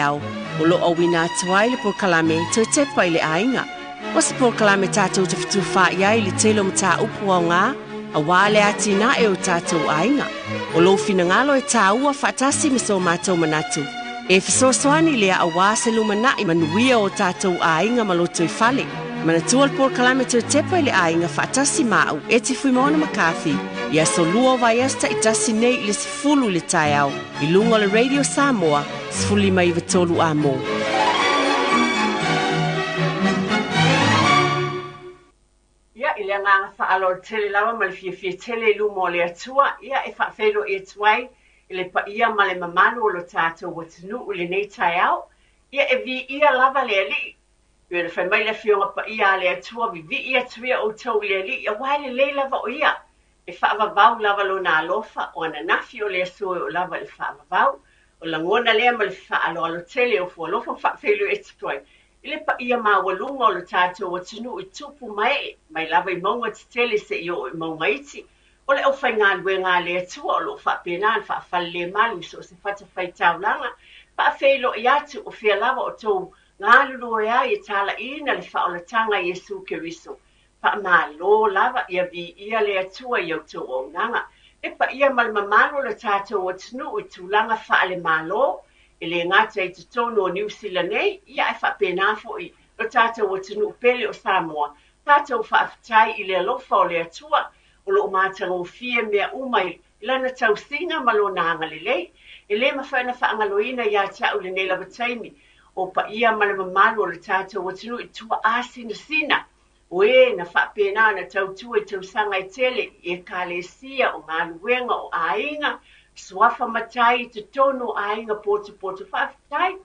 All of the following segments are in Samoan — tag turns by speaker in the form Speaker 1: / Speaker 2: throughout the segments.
Speaker 1: taeao, o lo o auina atu ai le polokalame Toe Tepa i le Aiga. O se polokalame tatou te fetufaai ai i le tele o mataupu aoga aua le atinae o tatou aiga. O lou finagalo e tāua faatasi ma so matou manatu. E fesoasoani lea aua se lumanai manuia o tatou aiga ma lotoifale. Manatua le polokalame Toe Tepa i le Aiga faatasi ma au Eti Fuimaono McCarthy i aso lua o vaiaso taitasi nei i le 10 i le taeao i luga o le Radio Samoa 15 93 Amo. Ia, i le agaga faaaloalo tele lava ma le fiafia tele i luma o le Atua, ia e faafeiloai atu ai i le paia ma le mamalu o lo tatou atunuu i lenei taeao. Ia, e viia lava le Alii. Pei ona fai mai le Afioga Paia a le Atua, Vivii atu ia outou i le Alii, aua e lelei lava o Ia. E faavavau lava Lona alofa, o ananafi o le aso e oo lava i le faavavau. O lagona lea ma le faaaloalo tele o fualofa faafeiloai atu ai i le paia maualuga o lo tatou atunuu i tupu ma ee, mai lava i mauga tetele seia oo i mauga iti. O le aufaigaluega a le Atua o lo o faapena ona faafalelemalu i so o se fatafaitaulaga. Faafeiloai atu o fea lava o tou galulue ai e talaiina le faaolataga a Iesu Keriso. Faamalo lava, ia viia le Atua i a outou auaunaga. Le paia ma le mamalu o le tatou atunuu i tulaga faale-Malo, e le gata i totonu o Niu Sila nei, ia ae faapena foi lo tatou atunuu pele o Samoa. Tatou faafetai i le alofa o le Atua o lo o matagofie mea uma i Lana tausiga ma Lona agalelei. E le mafai ona faagaloina ia te au i lenei lava taimi o paia ma le mamalu o le tatou atunuu i tuaasinasina o e na faapena ona tautua i tausaga e tele i Ekalesia, o galuega, o aiga, suafa matai i totonu o aiga potopoto. Faafetai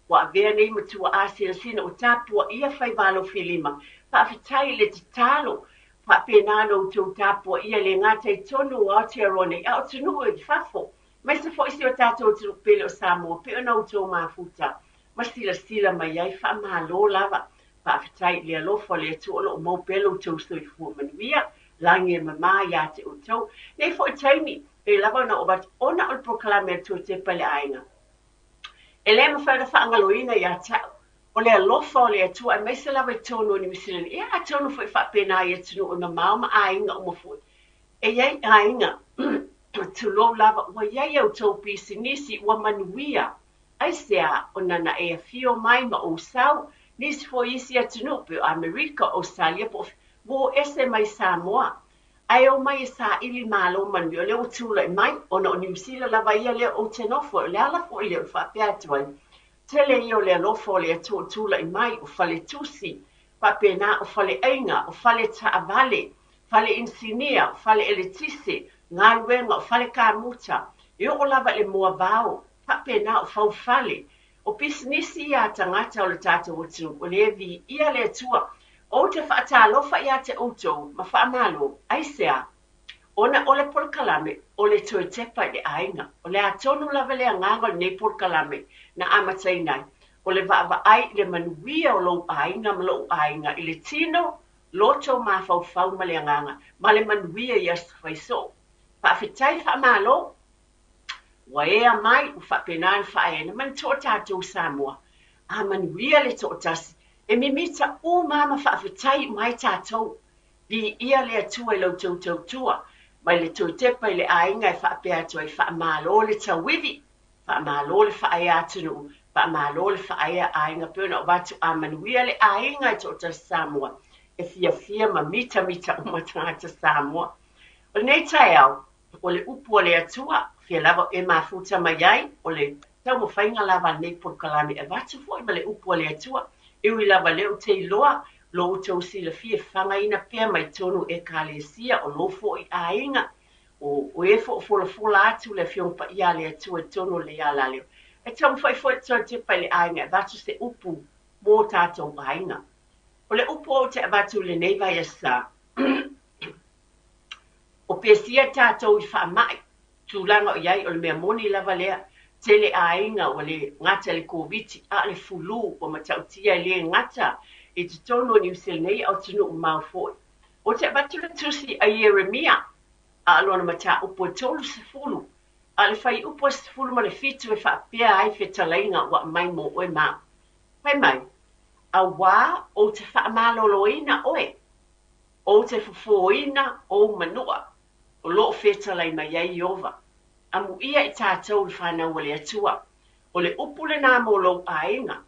Speaker 1: ua avea nei ma tuaasinasina o tapuaia faiva alofilima. Faafetai i le tatalo faapena ona outou tapuaia e le gata i totonu o Aotearoa nei, a o atunuu i fafo, aemaise foi si o tatou atunuu pele o Samoa, pei ona outou mafuta ma silasila mai ai. Faamalo lava. Faafetai i le alofa o le Atua o lo o maua pea lo outou soifua manuia, lagi e mama ia te outou. Nei foi taimi, pei lava ona ou avatu, ona o le polokalame a le Toetepa i le Aiga, e le mafai ona faagaloina ia te au, o le alofa o le Atua aemaise lava i totonu o Niu Silani, ia atonu foi faapena i atunuu e mamao ma aiga uma foi. E i ai aiga, tulou lava, ua i ai a outou pisinisi, ua manuia. Aisea, ona na e afio mai ma ou sau, nisi foi isi atunuu pei o Amerika, Ausetalia po o fea, ua o ese mai Samoa. Ae omai e saili malo manuia, o lea ua tulai mai, ona o Niu Sila lava ia lea ou te nofo ai. O le ala foi lea ou te faapea atu ai, tele ia o le alofa o le Atua o tulai mai, o faletusi, faapena o faleaiga, o fale taavale, fale inisinia, o fale eletise, galuega, o fale kamuta, e oo lava i le moavao, faapena o faufale, o pisinisi ia a tagata o le tatou atunuu, o lea e viia le Atua. Ou te faatalofa ia te outou ma faamalo, aisea? Ona o le polokalame o le Toe Tepa i le Aiga. O le a tonu lava le agaga o lenei polokalame na amataina ai, o le vaavaai i le manuia o lou aiga ma lou aiga i le tino, loto, mafaufau ma le agaga, ma le manuia i aso faisoo. Faafetai faamalo. Ua ea mai, ua faapena ona faaeaina. Manatua tatou Samoa, a manuia le toatasi, e mimita uma ma faafetai uma ai tatou. Viia le Atua i la outou tautua, mai le toe tepa i le aiga e faapea atu ai, Faamalo le tauivi, faamalo le faaea atunuu, faamalo le faaea aiga, pei ona avatu a manuia le aiga e toatasi Samoa, e fiafia ma mitamita uma tagata Samoa. O lenei taeao, o le upu a le Atua, fia lava e mafuta mai ai, o le taumafaiga lava a lenei polokalame e avatu foi ma le upu a le Atua, e ui lava lea ou te iloa lo outou silafia e fagaina pea mai totonu Ekalesia, o lou foi aiga, o e foi o folafola atu le Afioga Paia a le Atua i totonu o le ala lea. E taumafai foi le toe tepa i le aiga e avatu se upu mo tatou aiga. O le upu ou te avatu i lenei vaiaso, o pesia tatou i faamai, tulaga o i ai, o le mea moni lava lea, tele aiga ua le gata i le Koviti, a o le fulu ua matautia e le gata i totonu o Niu Sila nei, a o atunuu mamao foi. Ou te avatu le tusi a Ieremia, a o lona mataupu e 30. A o le fuaiupu e 17 e faapea ai fetalaiga ua aumai mo oe ma au. Fai mai, Auā ou te faamaloloina oe, ou te fofōina ou manua, o lo o fetalai mai ai Ieova. Amuia i tatou le fanau a le Atua. O le upu lenā mo lou aiga,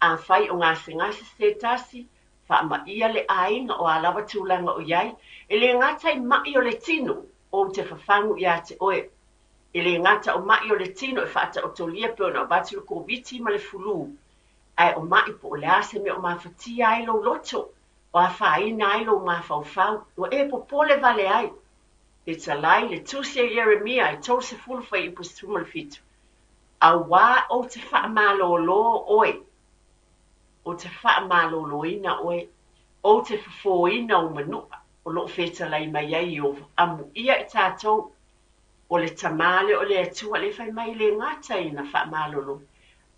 Speaker 1: afai o gasegase se tasi, faamaia le aiga o a lava tulaga o i ai, e le gata i maʻi o le tino, ou te fafagu iā te oe. E le gata o maʻi o le tino e faataotolia pei ona avatu le Koviti ma le fulū, ae o maʻi po o le a se mea o mafatia ai lou loto, o afaina ai lou mafaufau, ua e popole vale ai. Fetalai le tusi a Ieremia e 30 fuaiupu 17, Auā ou te faamalōlō oe, ou te faamalōlōina oe, ou te fofōina ou manua, o lo o fetalai mai ai Ieova, amuia i tatou, o le Tama lea o le Atua lea e fai mai e le gata ina faamalolo,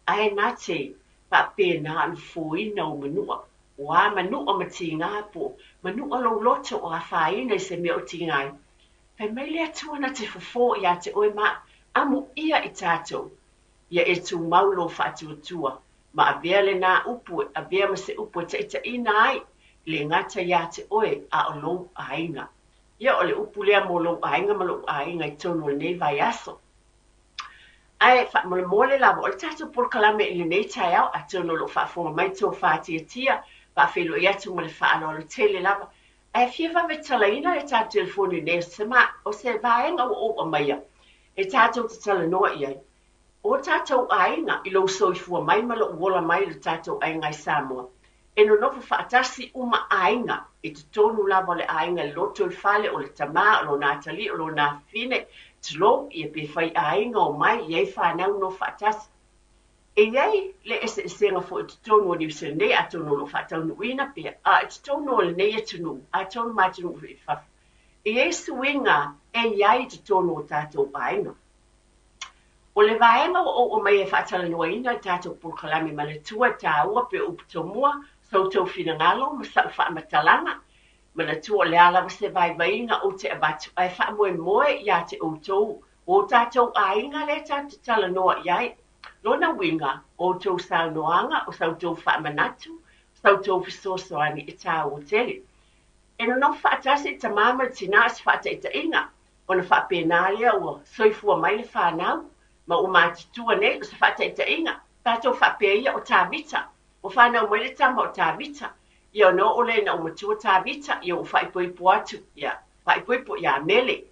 Speaker 1: ae na te faapena ona fofoina ou manua, o a manua ma tiga po o manua lou loto o afaina i se mea o tiga ai. Fai mai le Atua na te fofo iā te oe ma amuia i tatou, ia e tumau lou faatuatua, ma avea lenā upu e avea ma se upu e taitaiina ai, e le gata iā te oe a o lou aiga. Ia, o le upu lea mo lou aiga ma loʻu aiga i totonu o lenei vaiaso. Ae faamolemole lava, o le tatou polokalame i lenei taeao, atonu o lo o faafofoga mai tofa tiatia, faafeiloai atu ma le faaaloalo tele lava. Ae fia vave talaina le tatou telefoni nei, o se vaega ua ou aumaia e tatou te talanoa i ai. O tatou aiga i lou soifua mai ma lou ola mai i lo tatou aiga i Samoa, e nonofo faatasi uma aiga i totonu lava o le aiga i le lotoifale, o le tama, o lona atalii, o lona afafine, tulou, ia pe faiaiga o mai, i ai fanau nonofo faatasi. E i ai le eseesega foi i totonu o Niu Sila nei, atonu o lo o faataunuuina pea, a i totonu o lenei atunuu, atonu ma atunuu foi i fafo, e i ai suiga e i ai i totonu o tatou aiga. O le vaega ua ou aumaia e faatalanoaina i le tatou polokalame manatua e taua pei o upu tomua, sa outou finagalo ma sa'u faamatalaga. Manatua o le a lava se vaivaiga ou te avatu ae faamoemoe iā te outou, o tatou aiga lea tatou te talanoa i ai. Lona uiga, o outou saunoaga, o sa outou faamanatu, o sa outou fesoasoani e taua tele. E nonofo faatasi le tamā ma le tinā i se faataitaiga, Ona faapena lea ua soifua mai le fanau, ma ua matutua nei, o se faataitaiga, tatou faapea ia o Tavita, ua fanau mai le tama o Tavita, ia ona oo lea ina ua matua Tavita, ia ua faaipoipo atu, ia, faaipoipo ia Mele.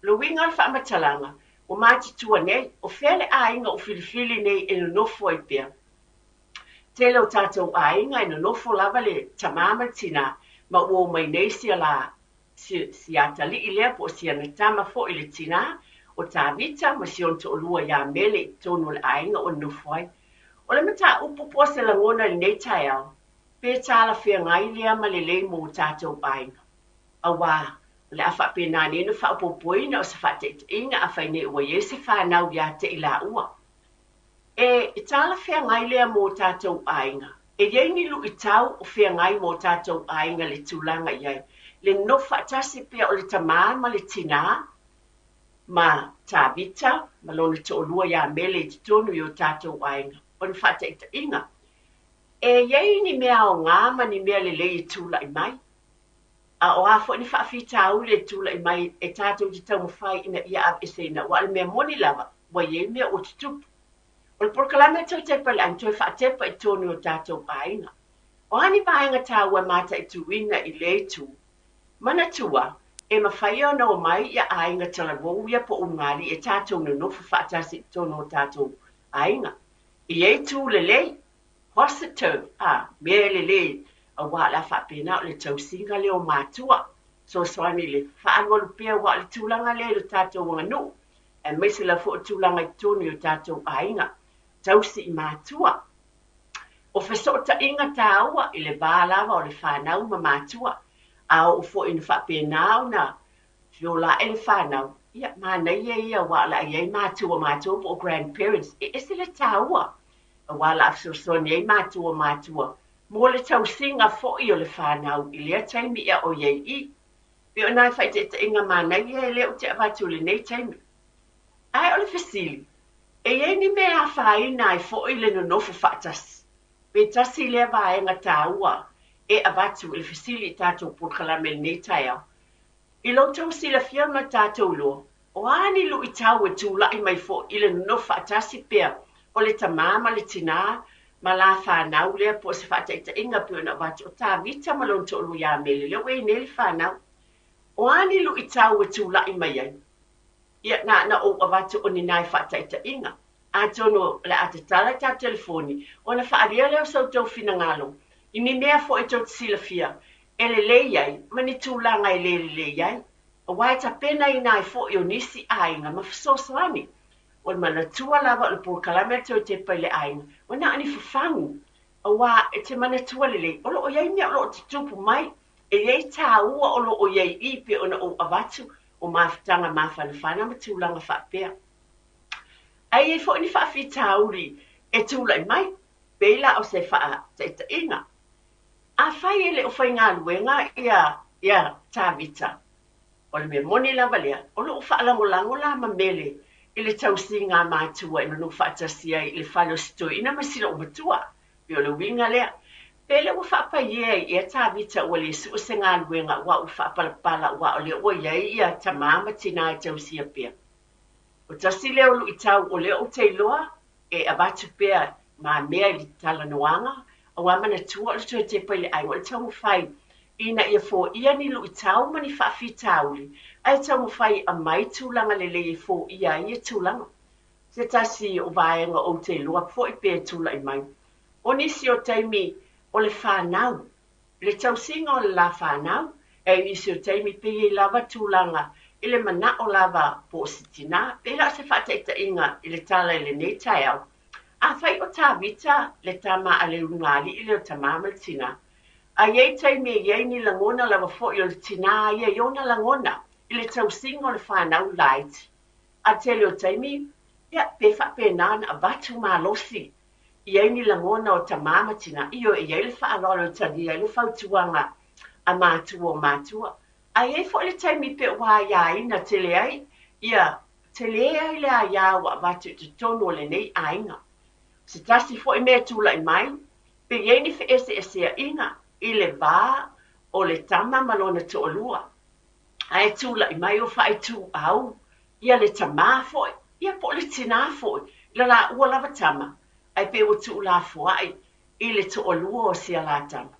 Speaker 1: O le uiga o le faamatalaga, ua matutua nei, o fea le aiga ua filifili nei e nonofo ai pea? Tele o tatou aiga e nonofo lava le tamā ma le tinā, ma ua omai nei sia la si atalii lea po o si ana tama foi le tinā o Tavita ma si ona toalua ia Mele i totonu o le aiga o nonofo ai. O le mataupu po o se lagona i lenei taeao, pe talafeagai lea ma lelei mo tatou aiga. Auā, o le a faapena nei ona faaopoopoina o se faataitaiga afai nei ua i ai se fanau iā te i laua. E talafeagai lea mo tatou aiga. E i ai ni luitau o feagai mo tatou aiga le tulaga i ai le nonofo faatasi pea o le tamā ma le tinā ma Tavita ma lona toalua ia Mele i totonu i o tatou aiga. O ni faataitaiga, e i ai ni mea aoga ma ni mea lelei e tulai mai, a o a foi ni faafitauli e tulai mai e tatou te taumafai ina ia aveeseina, aua o le mea moni lava, ua i ai mea ua tutupu. O le polokalame toe tepa i le agi, toe faatepa i totonu o tatou aiga. O a ni vaega taua e mataituina i lea itu? Manatua, e mafai ona omai ia aiga talavou ia po o ulugalii e tatou nonofo faatasi i totonu o tatou aiga. E i ai itu lelei, positive, a, mea e lelei, aua o le a faapena o le tausiga lea o matua, fesoasoani i le faaalualu pea aua o le tulaga lea i lo tatou aganuu, aemaise lava foi o tulaga i totonu i o tatou aiga, tausi i matua. O fesootaiga tāua i le va lava o le fanau ma matua, a oo foi ina faapena ona feola ae le fanau, ia, manaia ia aua o le a i ai matua o matou po o grandparents, e ese le taua, aua o le a fesoasoani ai matua o matua mo le tausiga foi o le fanau i lea taimi e aʻo i ai i. Pei o nai faataitaiga manaia ia lea ou te avatu i lenei taimi. Ae o le fesili, e i ai ni mea e afaina ai foi le nonofo faatasi? Pe tasi lea vaega taua e avatu i le fesili i tatou polokalame i lenei taeao. I lo outou silafia ma tatou iloa, o a ni luitau e tulai mai foi i le nonofo faatasi pea o le tamā ma le tinā ma la fanau lea po o se faataitaiga pei ona avatu o Tavita ma lona toalua ia Mele, lea ua i ai nei le fanau. O a ni luitau e tulai mai ai? Ia, na ona ou avatu o ni nai faataitaiga. Atonu o le a tatala tatou telefoni ona faaalia lea o so outou finagalo i ni mea foi tou te silafia e lelei ai ma ni tulaga e le lelei ai, aua e tapenaina ai foi o nisi aiga ma fesoasoani. O le manatua lava o le polokalame a le Toetepa i le aiga, ua na o ni fafagu, aua e te manatua lelei, o lo o i ai mea o lo o tutupu mai, e i ai taua o lo o i ai i i pei ona ou avatu o mafutaga mafanafana ma tulaga faapea. Ae i ai foi ni faafitauli e tulai mai, pei la o se faataitaiga. Afai e le o faigaluega ia ia Tavita, o le mea moni lava lea, o lo o faalagolago la ma Mele i le tausiga a matua e nonofo faatasi ai i le fale o si toeaina ma si loomatua. Pei o le uiga lea. Pe le ua faapaia ai ea Tavita ua le sue se galuega aua ua faapalapala aua o lea ua i ai ia tamā ma tinā e tausia pea. O tasi lea o luitau o lea ou te iloa e avatu pea mamea i le talanoaga, aua manatua o le toe tepa i le aiga o le taumafai ina ia foia ni luitau ma ni faafitauli, ae taumafai e aumai tulaga lelei e foia ai ia tulaga. Se tasi o vaega ou te iloa foi pe tulai mai, o nisi o taimi o le fanau, le tausiga o le la fanau, e i nisi o taimi pe i ai lava tulaga i le manao lava po o se tinā, pei la o se faataitaiga i le tala i lenei taeao. Afai o Tavita le tama a le ulugalii lea o tamā ma le tinā, a i ai taimi e i ai ni lagona lava foi o le tinā ia i ona lagona i le tausiga o le fanau laiti, a tele o taimi, ia, pe faapena ona avatu malosi i ai ni lagona o tamā ma tinā, ioe, e i ai le faaaloalo e talia ai le fautuaga a matua o matua. Ae i ai foi le taimi pe ua aiaina tele ai, ia, tele ai le aia ua avatu i totonu o lenei aiga. O se tasi foi mea e tulai mai, pe i ai ni feeseeseaiga i le va o le tama ma lona toalua, ae tulai mai o faaituau ia le tamā foi, ia po o le tinā foi, i le laua lava tama, ae pei ua tuulafoai i le toalua o sia la tama.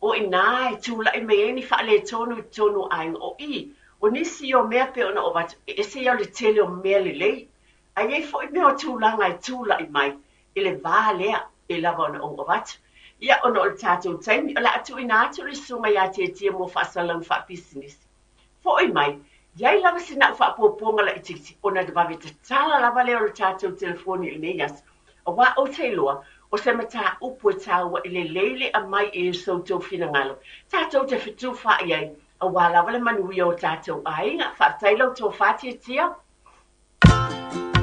Speaker 1: O i inā e tulai mai ai ni faaletonu i totonu o aiga, o i, o nisi o mea pei ona ou avatu, e ese ia o le tele o mea lelei, ae i ai foi mea o tulaga e tulai mai i le va lea, pei lava ona ou avatu. Ia, ona o le tatou taimi, o le a tuuina atu le Susuga ia Tietie mo faasalalauga faapisinisi. Foi mai, i ai lava sina au faapuapuaga laitiiti, ona vave tatala lava lea o le tatou telefoni i lenei aso, aua ou te iloa, o se mataupu e taua e lelei le aumai i so outou finagalo, tatou te fetufaai ai, aua lava le manuia o tatou aiga. Faafetai lau tofa Tietie.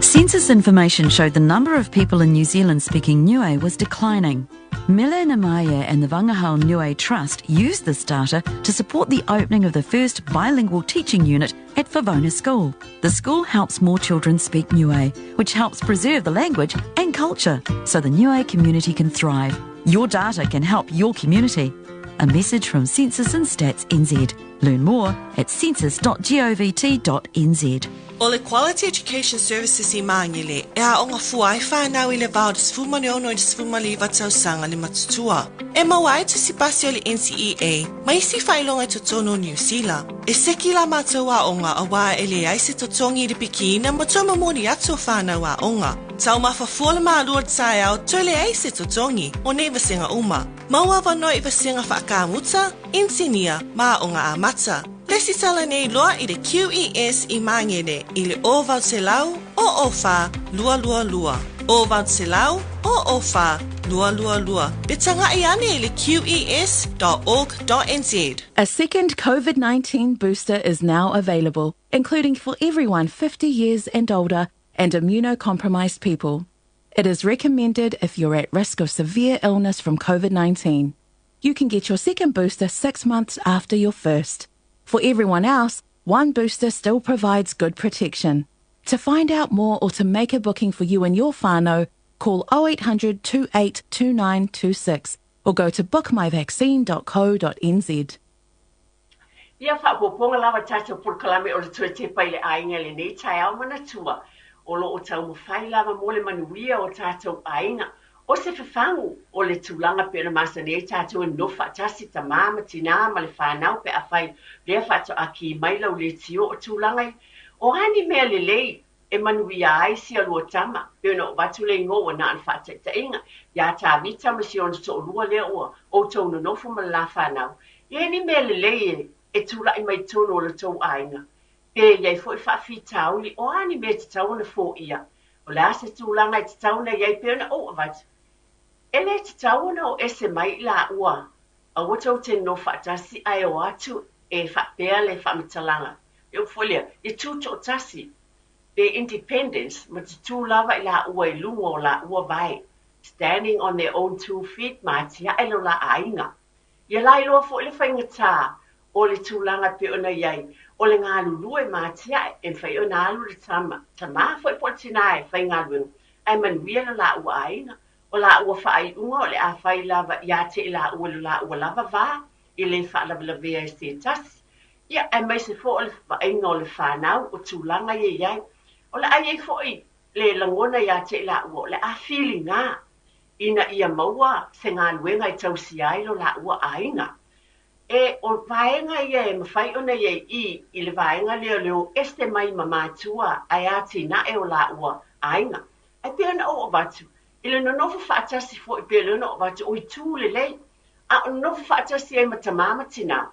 Speaker 2: Census information showed the number of people in New Zealand speaking Niue was declining. Mele Namaye and the Vangahau Niue Trust used this data to support the opening of the first bilingual teaching unit at Favona School. The school helps more children speak Niue, which helps preserve the language and culture so the Niue community can thrive. Your data can help your community. A message from Census and Stats NZ. Learn more at census.govt.nz.
Speaker 3: O le Quality Education Services i Māngere, e aoga fua ai whānau i le vā o le 16 i le 19 tausaga le matutua. E maua ai tusi pasi o le NCEA ma isi faailoga i totonu o Niu Sila. E seki la mātou aoga auā e leai se totogi i le pikiina ma toe momoli atu o whānau aoga. Taumafa fua le mālua o le taeao toe leai se totogi o nei vasega uma. Maua avanoa i vasega whaakamuta, insinia ma aoga amata. Resitala nei loa i le QES i Māngere i le 0800 004 222. 0800 004 222. Pe tagai ane i le qes.org.nz.
Speaker 4: A second COVID 19 booster is now available, including for everyone 50 years and older and immunocompromised people. It is recommended if you're at risk of severe illness from COVID 19. You can get your second booster six months after your first. For everyone else, one booster still provides good protection. To find out more or to make a booking for you and your whānau, call 0800 28 2926 or go to bookmyvaccine.co.nz.
Speaker 1: Ia faaopoopoga lava tatou polokalame o le Toe Tepa i le Aiga i lenei taeao manatua o lo o taumafai lava mo le manuia o tatou aiga. O se fafagu o le tulaga pei ona masani ai tatou e nonofo faatasi, tama ma tina ma le fanau pe afai lea faatoa ki mai lau leitio o tulaga ia. O a ni mea lelei e manuia ai sia lua tama, pei ona ou avatu le igoa ua na o le faataitaiga ia Tavita ma si ona toalua lea ua outou nonofo ma le la fanau. E i ai ni mea lelei e tulai mai i totonu o lo outou aiga? Pe i ai foi faafitauli, o a ni mea e tatau ona foia? O le a se tulaga e tatau ona i ai pei ona ou avatu? E le tatau ona o ese mai i laua, aua tou te nonofo faatasi ae o atu e faapea le faamatalaga. Le upu foi lea, ia tutoatasi, be independence, ma tutū lava i laua i luga o laua vae, standing on their own two feet, ma atiae lo la aiga. Ia lailoa foi le faigata o le tulaga e pei ona i ai, o le galulue ma atiae e mafai ona alu le tama, tama foi po o le tina e faigaluega, ae manuia lo laua aiga. O laua faaiuga o le a fai lava ia te i laua i lo laua lava va, e le faalavelavea e se tasi. Ia, aemaise foi o le vaaiga o le fanau, o tulaga ia e i ai. O le a i ai foi le lagona ia te i laua, o le a filiga ina ia maua se galuega e tausia ai lo laua aiga. E, o vaega ia e mafai ona i ai i i le vaega lea o le o ese mai ma matua ae atinae o laua aiga. Ae pei ona ou avatu, i le nonofo faatasi foi pei ona ou avatu o itu lelei, a o nonofo faatasi ai ma tamā ma tinā,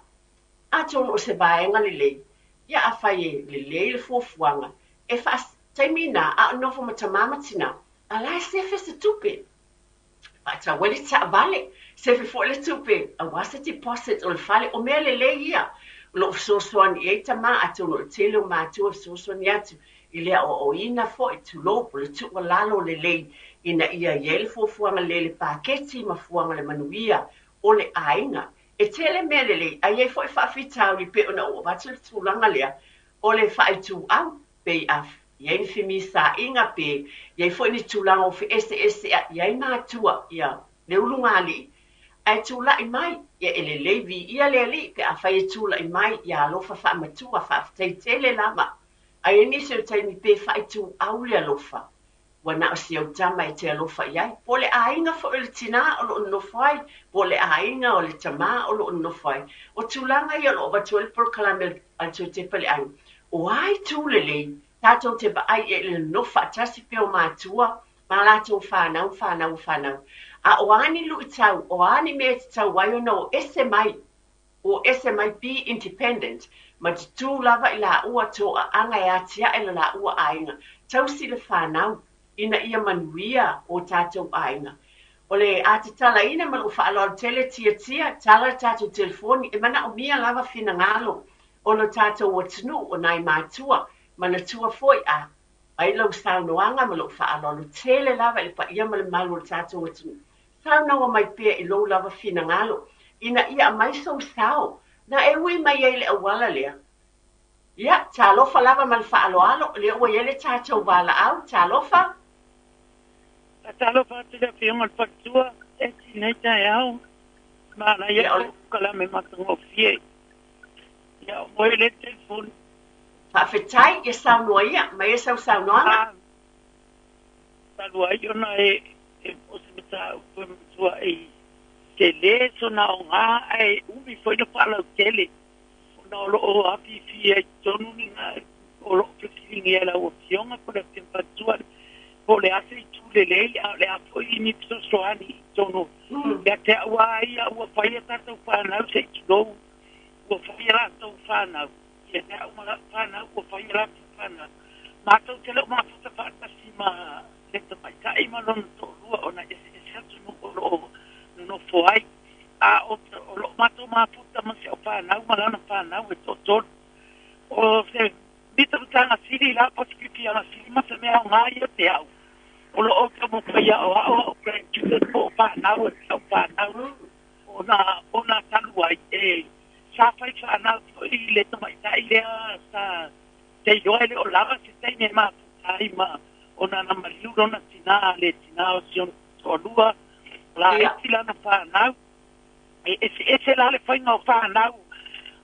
Speaker 1: atonu o se vaega lelei, ia afai e lelei le fuafuaga, e faa, taimi na, a o nofo ma tamā ma tinā, a la e sefe se tupe. Faatau ai le taavale, sefe foi le tupe aua se deposit o le fale, o mea lelei ia. O lo o fesoasoani i ai tamā, atonu o le tele o matua e fesoasoani atu i le aoaoina foi, tulou, po o le tuualalo lelei ina ia i ai le fuafuaga lelei i le paketi ma fuaga le manuia o le aiga. E tele mea lelei, ae i ai foi faafitauli pei ona ou avatu le tulaga lea o le faaituau, pe a i ai ni femisaaiga, pe i ai foi ni tulaga ua feeseeseai ai matua, ia, le ulugalii, ae tulai mai, ia e lelei viia le Alii pe afai e tulai mai, ia alofa faamatua, faafetai tele lava. Ae i ai nisi o taimi pe faaituau le alofa, ua na o si au tama e te alofa i ai, po o le aiga foi o le tinā o lo o nonofo ai, po o le aiga o le tamā o lo o nonofo ai. O tulaga ia o lo o avatu ai le polokalame a le Toetepa i le Aiga, o a itu lelei, tatou te vaai i ai i le nonofo faatasi pea o matua ma latou fanau, fanau o fanau. A o a ni luitau, o a ni mea e tatau ai ona o ese mai, o ese mai be independent, ma tutū lava i laua toaaga e atiae lo laua aiga, tausi le fanau ina ia manuia o tatou aiga. O le a tatalaina ma lou faaaloalo tele tiatia, tala le tatou telefoni, e manaomia lava finagalo o lo tatou atunuu o nai matua, manatua foi a ai lau saunoaga ma lou faaaloalo tele lava i le paia ma le mamalu o le tatou atunuu. Saunoa mai pea i lou lava finagalo, ina ia aumai sou sao, na e ui mai ai le auala lea. Ia, talofa lava ma le faaaloalo, o lea ua i ai le tatou valaau, talofa.
Speaker 5: Faatalofa atu i le Afioga i le Faletua, e tinei taeao, manaia le polokalame matagofie. Ia, o moe le telefoni.
Speaker 1: Faafetai, ia saunoa ia, mai e sau saunoaga.
Speaker 5: Talu ai ona e o se mataupu e matuai tele sona aoga ae umi foi na faalautele ona o lo o afifi ai totonu ni o lo o fesiligia e lau Afioga po o le Afioga Faletua po o le a se itu lelei a o le a foi ni fesoasoani i totonu ia te au lava ia ua fai a tatou fanau se i tulou ua fai a latou fanau ia te au ma lau fanau ua fai a latou fanau matou te le o mafuta faatasi ma le tamaitai ma lona toalua ona eseese atunuu o lo o nonofo ai, a o lo o matou mafuta ma si au fanau ma lana fanau e toatolu. O se mitamitaga sili la po o se pipiaga sili ma se mea aoga ia te au, o lo o taumafai aoao au grandchildren po o fanau e si au fanau ona ona talu ai e sa fai fanau foi le tamaitai lea sa te iloa e le o lava se taimi e mafuta. ai ma ona na maliu lona tinā le tinā o si ona toalua laiti lana fanau. E eseese la le faiga o fanau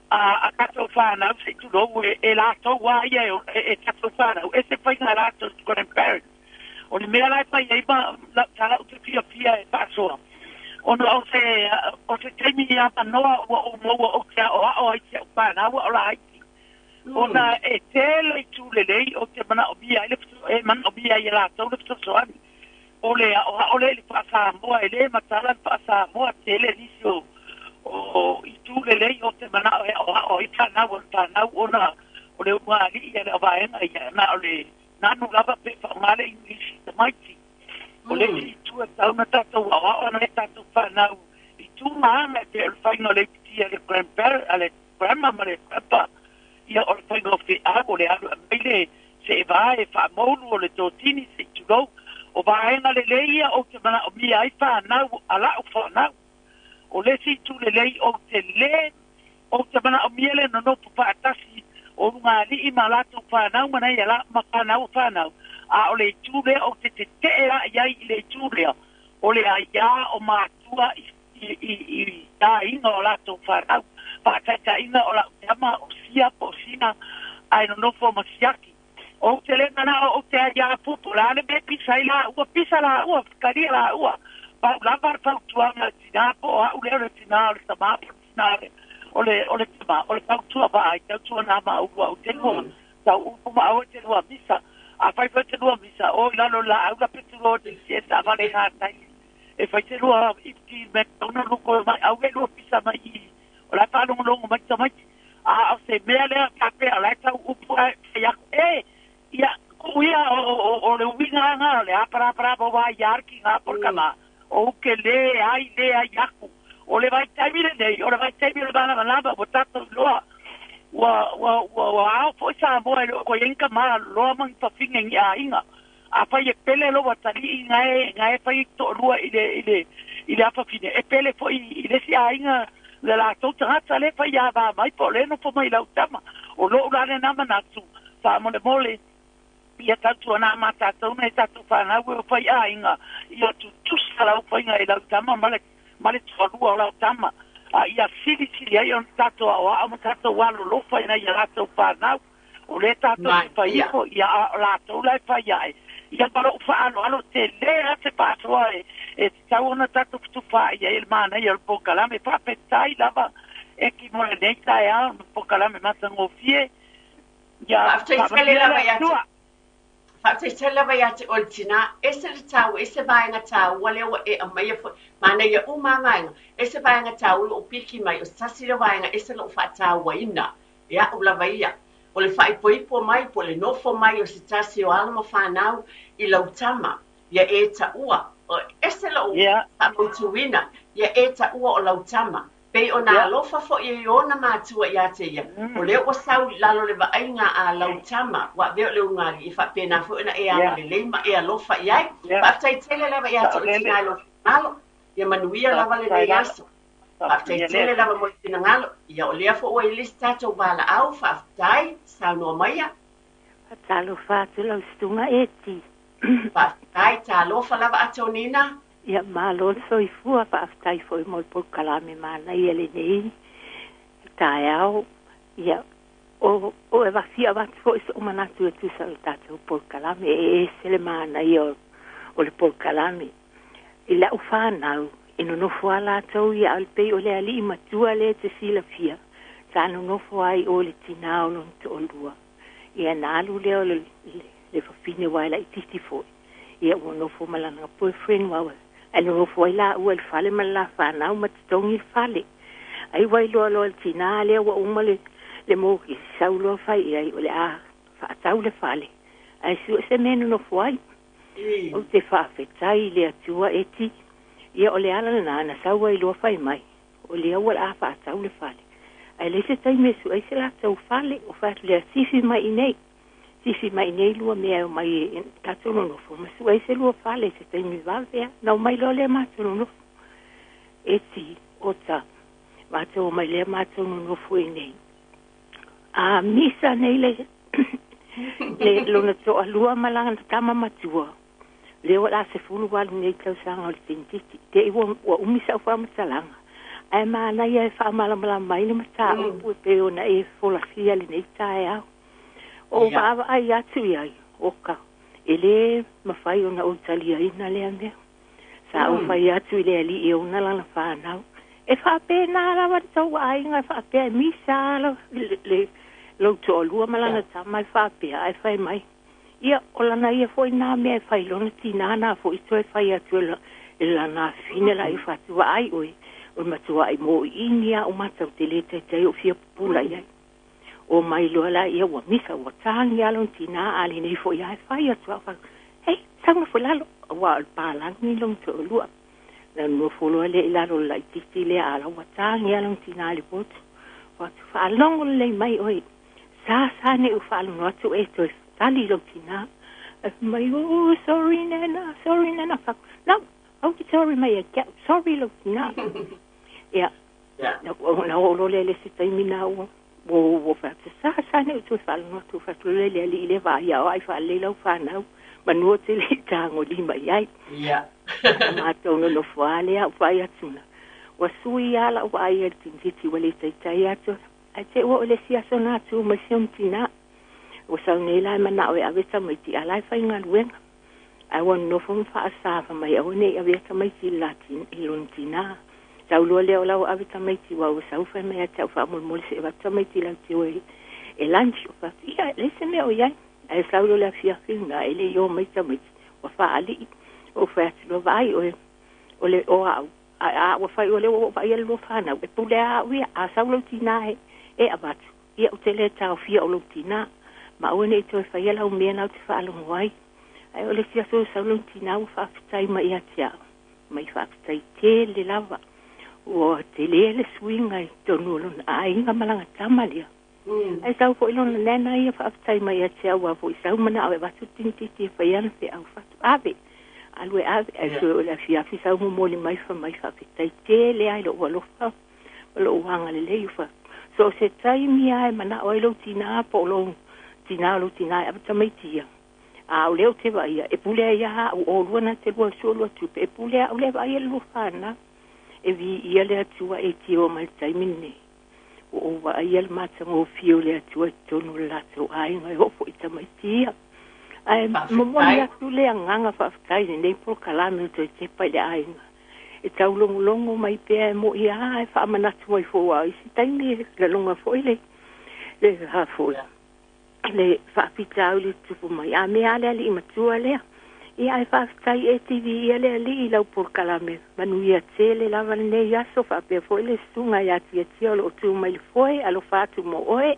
Speaker 5: a tatou fanau seʻi tulou e latou a ia e tatou fanau ese faiga e latou grandparents. O le mea la e fai ai ma sa la'u te fiafia e faasoa ona o se taimi avanoa ua ou maua ou te aʻoaʻo ai si a'u fanau o laiti ona e tele i tulelei o te manaʻomia ai le e manaʻomia ai e latou le fesoasoani o le aʻoaʻo le i le faasamoa e lē matala le faasamoa tele nisi o i tulelei o te manaʻo e aʻoaʻo ai fanau o le fanau ona o le ugaliʻi a le avaega ia na o le nanu lava pe faʻogā le English tamaiti. O le isi itu e tauna tatou aʻoaʻo ana e tatou fanau i tū maana e pe o le faiga o le ipitia le grandparent a le grandma ma le grandpa ia o le faiga o feʻau o le alu aumai le seʻevā e faamoulu o le totini seʻi tulou o vaega lelei ia ou te manaʻomia ai fanau a laʻu fanau. O le isi itu lelei ou te lē ou te manaʻomia le nonofo faatasi o lugaliʻi ma latou fanau ma nai ala ma fanau o fanau a o le itu lea ou te teteʻe laʻi ai i le itu lea o le aiā o matua i aiga o latou fanau faataitaʻiga o la'u tama o sia po o sina ae nonofo ma siaki ou te lē manaʻo ou te aiā pupu la le mea pisa ai laua pisa laua kalia laua pau lava le fautuaga le tinā po o aʻu lea o le tinā o le tamā po le tinā o le tama o le fautua vaai tautua nā maʻulu au te lua tau upu ma au e te lua misa a fai fai te lua misa o i lalo la au la petulo te si e taʻavale gatai e fai te lua ipiki me tona luko mai au e lua pisa mai i o la faalogologo mai tamaiti a o se mea lea faapea o la e tau upu ae fai aku e ia kuʻu ia o le uiga aga o le aparaparapa ua ia le kiga po le kamā o uke lē ai lē ai aku o le vaitaimi lenei o le vaitaimi o le malamalama ua tatou iloa ua ao foʻi Samoa e le o koe ai kamā loa ma fafine i aiga a fai e pele lo wataliʻi gae fai toʻalua i le afafine e pele foʻi i le isi aiga le latou tagata le fai avā mai po o le nofo mai lau tama o loʻu la lenā manatu faamolemole ia tautuanā ma tatou na e tatou fanau e fai aiga ia tutusa lau faiga i lau tama ma le toalua o lau tama a ia silisili ai ona tatou aʻoaʻo ma tatou alolofa ina ia latou fanau o lē tatou te fai ifo ia latou la e fai aʻe ia ma loʻu faaaloalo telē a se faasoa e tatau ona tatou fetufaai ai le manaia o le polokalame faafetai lava e ki mo lenei taeao ma polokalame matagofie ia.
Speaker 1: Faafetai tele lava ia te Faafetai tele lava ia te oe le tinā. Ese le taua, ese vaega taua lea ua e aumaia foi. Manaia uma lava vaega. Ese vaega taua lou piki mai o se tasi lea vaega ese lou faatauaina. E aʻu lava ia. O le faaipoipo mai po o le nofo mai o se tasi o alo ma fanau i lau tama. Ia e taua. O ese lou faamautuina. Ia e taua o lau tama. Pei o nā alofa foʻi i ona matua iā te ia. O lea ua sau i lalo le vaaiga a lau tama. Ua avea o le ugaliʻi e faapena foi ona e agalelei ma e alofa i ai. Faafetai tele lava ia te oe tinā i lou finagalo. Ia manuia lava lenei aso. Faafetai tele lava mo le finagalo. Ia o lea foi ua i le isi tatou valaau. Faafetai. Saunoa maia.
Speaker 6: Talofa atu lau susuga Eti.
Speaker 1: Faafetai. Talofa lava Atonina.
Speaker 6: Ia malo le soifua faafetai foi mo le polokalame manaia lenei taeao. Ia o e vafia avatu foʻi soʻu manatu e tusa o le tatou polokalame e ese le manaia o le polokalame. I lau fanau e nonofo a latou ia ao le pei o le aliʻi matua le te silafia sa nonofo ai o le tinā o lona toʻalua. Ia na alu lea o le fafine ua e laʻitiiti foʻi. Ia ua nofo ma lana boyfriend ua ae nonofo ai laua i le fale ma le la fanau ma totogi le fale. Ai ua iloa loa le tinā lea ua uma le mokisi sau loa fai i ai o le a faatau le fale. Ae sue se mea nonofo ai. Ou te faafetai i le Atua Eti. Ia o le ala lenā na sau ai loa fai mai. O lea ua le a faatau le fale. Ae leai se taimi e suʻe ai se latou fale o fai atu lea sifi mai i nei. Sifi mai nei lua mea e omai e tatou nonofo ma suʻe ai se lua fale se taimi vave a. Na omai loa lea matou nonofo. Eti ota matou omai lea matou nonofo i nei. A misa nei le Le lona toalua ma lana tama matua. Lea ua la 18 nei tausaga o le teinititi. Te i ua umi sa'u faamatalaga. Ae manaia e faamalamalama ai le mataupu e pei ona e folasia lenei taeao. O vaavaai atu i ai, oka, e lē mafai ona ou taliaina lea mea. Sa ou fai atu i le ali'i e ona lana fanau. E faapena lava le tou aiga e faapea e misa le lou toalua ma lana tama e faapea ae fai mai. Ia, o lana ia foi nā mea e fai lona tinā nā foi toe fai atu e lana afine la i fatua ai oe. O matua'i mo'i'ini a o matau te lē taitai o fia pupula i ai. O mai loa la ia ua misa ua tāgi a lona tinā a lenei foi ae fai atu au fai. Hei, sauna foi lalo. Ua o le pālagi lona toalua. Na nofo loa lea i lalo o le laitiiti lea a la ua tāgi a lona tinā i le potu. Ua atu faalogo lelei mai oe. Sa sa ne u faalogo atu e toe tali lou tinā. Ai mai, oh, sorry nana, sorry nana. No, au te sorry mai e kia, sorry lou tinā. Ia, na o lo le le se taimi na ua ua whatu sa sa ne u toe faalogo atu fatu le le ali i le vā ia o ai whaalelei lau whanau. Manua te le tāgo lima i ai. Mātou no nofo a lea u whai atuna. Ua sui ala ua ai e tintiti ua le taitai atu. Ai te ua o le si aso nā tū mai si tina. Ua sau nei lai mana o e ave tamaiti a lai whai ngaluenga. Ai ua nofo ma whaasawa mai au nei ave tamaiti i lona tina. Tau lua lea o lau ave tamaiti ua ua sau whai mai a te au whaamolmole se e watu tamaiti lau te oe e lunch o whatu. Ia, le se mea o iai. Ai sau lo le afiafi na e le i o mai tamaiti. Ua whaalii. O whai atu loa vai oe. O le o au. A ua whai o le o vai ele lua whanau. E pule a uia. A sau lau tina e e avatu. Ia o te le tau fia o lau tina. Ma ua nei toe whai lau mea nau te whaalongo ai. Ai o le sia so sau lau tina ua whaafetai mai ia te au. Mai whaafetai tele lava. Ua te le le suinga i tonu o lona aiga ma langa tama lea. Ai sau foi lona nena ia whaafetai mai ia te au a foi sau mana au e watu tinititi e whai ana fe au whatu ave. Alu e ave, ai sui o le afiafi sau momoli mai fa mai whaafetai tele ai lo alofa. O lo uanga le lei fa. So se taimi ai mana o ai lou tina po lou tina lou tina e tamaiti ia. A o leo te vai e pule ia au o lua na te lua sua lua tupe e pule au le vai e lua whana. E vi ia le atua e tio mai taimi nei. O o vai le mata ngō fio le atua i tonu le latou aiga e oo fo'i tamaiti ia. Ae momoli atu le agaga faafetai lenei polokalame o toe tepa i le aiga. E taulogologo mai pea e mo'i a e faamanatu ai foʻu a isi taimi e laloga foʻi le le hafoʻi. Le faafitau le tupu mai. A mea le ali'i matua lea. Ia ae faafetai e TV ia le ali'i lau polokalame. Manuia tele lava lenei aso faapea foʻi le susuga ia tiatia o loo tu mai le foe alofa atu mo oe.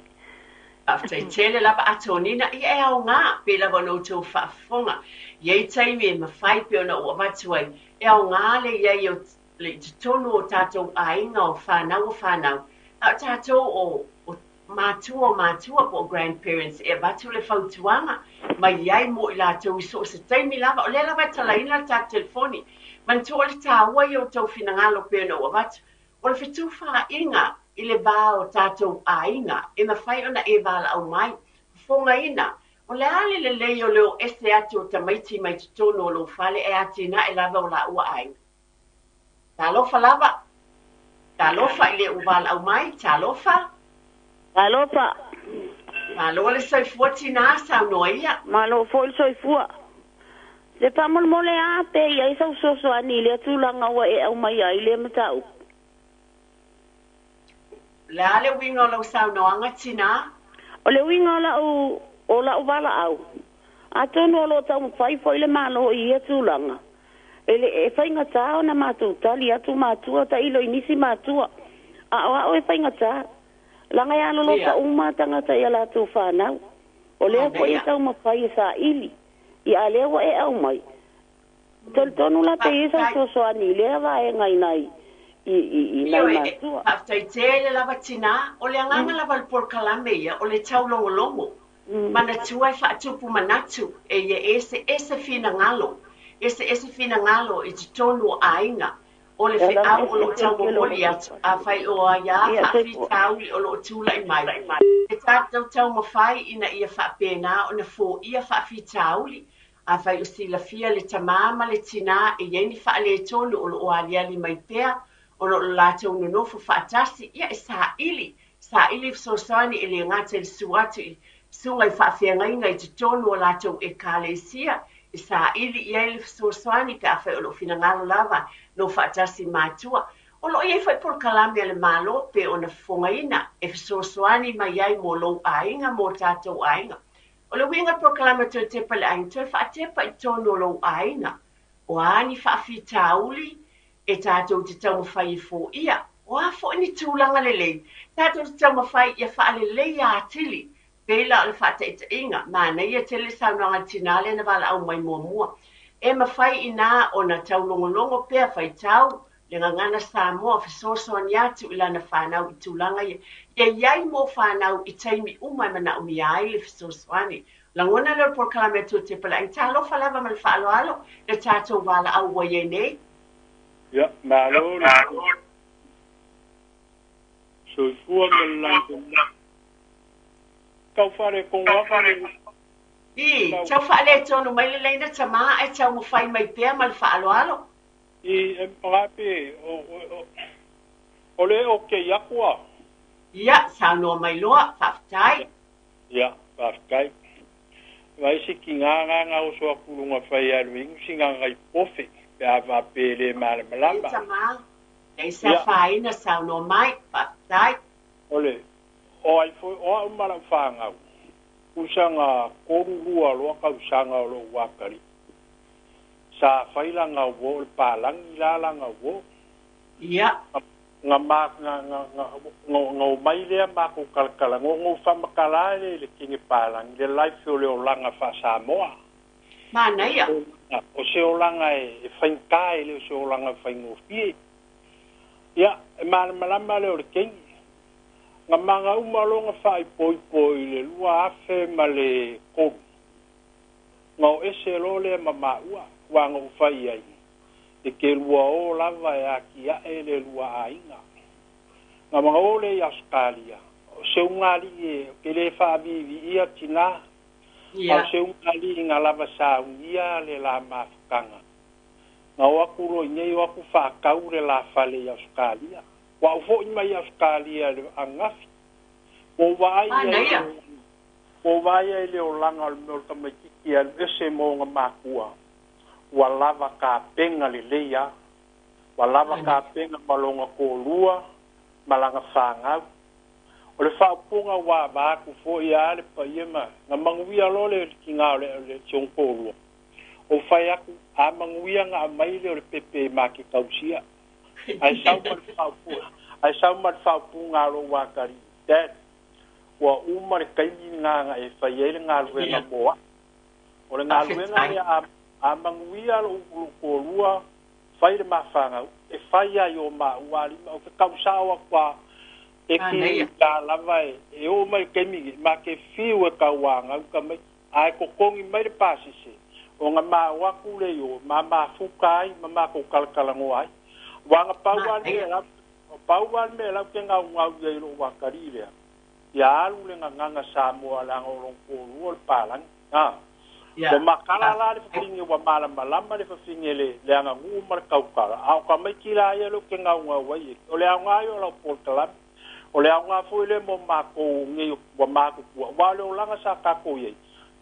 Speaker 1: Faafetai tele lava Atonina ia e aogā pe lava ona outou faafofoga. Iai taimi e mafai pe ona ou avatu ai. E aogā le iai o le i totonu o tatou aiga o whanau o whanau. A o tatou o matua o matua po o grandparents e avatu le fautuaga mai iai mo i latou i so o se taimi lava. O lea lava e talaina le tatou telefoni. Manatua o le tāua ia o tou finagalo pe ona ou avatu. O le fetufaaiga i le vā o tatou aiga e mafai ona e valaau mai. Fofogaina. O le a le lelei o le o ese atu o tamaiti mai totonu o lou fale e atinae lava o laua aiga. Talofa lava. Talofa i le ua valaau mai. Talofa.
Speaker 7: Talofa.
Speaker 1: Malo le soifua tinā saunoa ia.
Speaker 7: Malo foi le soifua. Le faamolemole a pe i ai sau fesoasoani i lea tulaga ua e aumai ai lea mataupu.
Speaker 1: Le a le uiga o lau saunoaga tinā?
Speaker 7: O le uiga o la'u o la'u valaau. Atonu o loo taumafai fo'i le Malo i ia tulaga. E le e faigatā ona matou tali atu matua ta'ilo i nisi matua. A o a'o e faigatā. Laga e alolofa uma tagata ia latou fanau. O lea fo'i e taumafai e sa'ili. Ia a lea ua e aumai. Tolitonu la pe i sau fesoasoani i lea vaega i nai i nai matua.
Speaker 1: Faafetai tele lava tinā. O le agaga lava o le polokalame ia o le taulogologo. Manatua e faatupu manatu e ia eseese finagalo. Eseese finagalo i totonu o aiga. O le feau o loo taumomoli atu, afai o aiā faafitauli o loo tulai mai, e tatou taumafai ina ia faapena ona foia faafitauli. Afai o silafia le tamā ma le tinā e i ai ni faaletonu o loo aliali mai pea ona o le latou nonofo faatasi, ia e saili, saili fesoasoani e le gata i le susu atu i susuga i faafeagaiga i totonu o latou Ekalesia, e saili i ai le fesoasoani pe afai o loo finagalo lava no faatasi matua. O loo i ai foi polokalame a le Malo pe ona fofogaina e fesoasoani mai ai mo lou aiga, mo tatou aiga. O le uiga o le polokalame Toe Tepa i le Aiga, toe faatepa i totonu o lou aiga. O a ni faafitauli e tatou te taumafai e foia, o a foi ni tulaga lelei, tatou te taumafai ia faaleleia atili. Pei la o le faataitaiga, manaia tele le saunoaga a le tinā lea na valaau mai muamua. E mafai inā ona taulogologo pea faitau le gagana Samoa fesoasoani atu i lana fanau i tulaga ia. Ia i ai mo fanau i taimi uma e manaomia ai le fesoasoani. Lagona lea o le polokalame a Toe Tepa le Aiga. Talofa lava ma le faaaloalo le tatou valaau ua i ai nei.
Speaker 8: Ia, malo le soifua ma le lagi. Tau faaletonu atu le.
Speaker 1: I, tau faaletonu mai le laina tamā ae taumafai mai pea ma le faaaloalo.
Speaker 8: I, e magape o le okei atu a.
Speaker 1: Ia, saunoa mai loa, faafetai.
Speaker 8: Ia, faafetai. Vai se ki ngā ngā ngā oso aku lunga whai alu ingu si ngā ngai pofe, pe a wā pe le malamalama.
Speaker 1: E tamā, leai se afaina, saunoa mai, faafetai.
Speaker 8: O le, o ai foi, o au ma lau whāngau, usa ngā koru lua loa kausaga o lou akali. Sa fai la ngau o le palangi la la ngau o.
Speaker 1: Ia.
Speaker 8: Nga ma nga nga nga nga nga o mai lea makou kalakala ngo ngo faamakala le le kenge palangi le life o le olaga faa-Samoa.
Speaker 1: Manaia.
Speaker 8: O se olaga e faigata e le o se olaga faigofie. Ia, e malamalama le o le kenge. Nga maga uma loa nga faaipoipo i le 2003. Nga o ese loa lea ma maua, ua ga ou fai ai, e ke lua o lava e atiae le lua aiga. Nga maga o lea i Ausetalia, o se ugalii e ke lē faaviiviia tinā, a o se ugalii nga lava saugia le la mafutaga. Nga o aku loa i nei o aku faatau le la fale i Ausetalia. Ua ou foʻi mai i Ausetalia i le ananafi. Ua ou vaai ai ua ou vaai ai i le olaga o le mea o le tamaititi e alu ese ma ona makua, ua lava tapena lelei a. Ua lava tapena ma lona toalua ma lana fanau. O le faaupuga ua avatu foi a le paia ma na manuia loa le tinā o le o si ona toalua. Ou fai atu, a manuia na aumai lea o le pepe ma te tausia. Ae sau ma le faaupuga, ae sau ma le faaupuga a lou atalii, Dad, ua uma le taimi lena na e fai ai le galuega mo au. O le galuega lea a, a manuia lou, lou toalua, fai le ma fanau, e fai ai o maua alii ma ou te tausao atu a e ki tā lava e, e oo mai le taimi nei, ma te fiu e tauāgau tamaiti. Ae totogi mai le pasese, ona ma o atu lea i o, ma mafuta ai ma matou talatalanoa ai. Aua na pau lava le mea lau, pau lava le mea lau te gaugau i ai i lou atalii lea, ia alu le gagana Samoa leaga o lona toalua o le palagi. A, ua makala la le fafine, ua malamalama le fafine le, le aganuu ma le tautala, a o tamaiti la ia lea ou te gaugau ai e, o le aoga ia o lau polokalame. O le aoga foi lea mo matou nei ua matutua, aua o le olaga sa tatou i ai,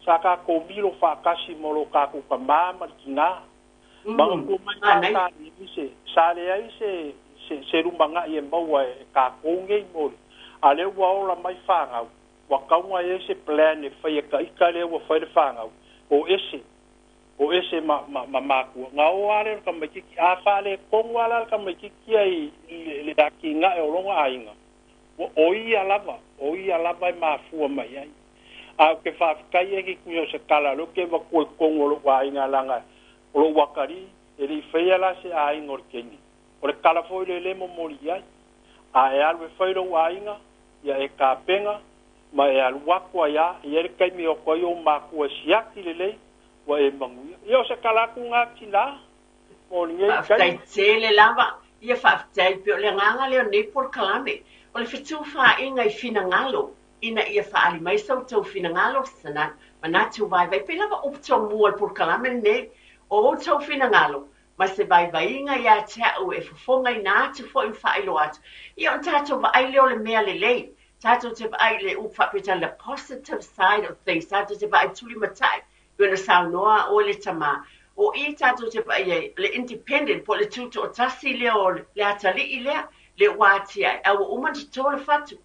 Speaker 8: sa tatou milo faatasi ma lo tatou tamā ma le tinā. Manatua mai la sa leai se, sa leai se, se, se lumanaʻi e maua e tatou nei mo le, a lea ua ola mai fanau, ua tauga i ai se plan e fai e ka ita lea ua fai le fanau, o ese, o ese ma, ma, ma makua. Na o lava lea o le tamaititi, a faaletonu lava la le tamaititi ia i, i le atinae o lona aiga, ua o ia lava, o ia lava e mafua mai ai. Ae ou te faafetai ai ki kuia o se tala o lea ou te avatua i totonu o lou aiga leaga o lou atalii e le i faia la se aiga o le teine. O le tala foi lea e le momoli i ai. A e alu e fai lou aiga, ia e tapena ma e alu atu ai a, e i ai le taimi e o atu ai ou makua e siaki lelei, ua e manuia. Ia o se tala atu lena tinā mo lenei
Speaker 1: Faafetai
Speaker 8: taimi.
Speaker 1: tele lava. Ia faafetai pei o le agaga lea o lenei polokalame, o le fetufaaiga i finagalo ina ia faaali mai so outou finagalo, manatu vaivai, pei lava upu tomua o le polokalame lenei, o outou finagalo ma se vaivaiga ia te au e fofogaina atu foi ma faailoa atu, ia ona tatou vaai lea o le mea lelei, tatou te vaai i le upu faa-Peretania the positive side of things, tatou te vaai tulimatai pei ona saunoa oe le tama, o i tatou te vaai ai, le independent po o le tutoatasi lea o le atalii lea, lea ua atiae, a ua uma ona toto le fatu.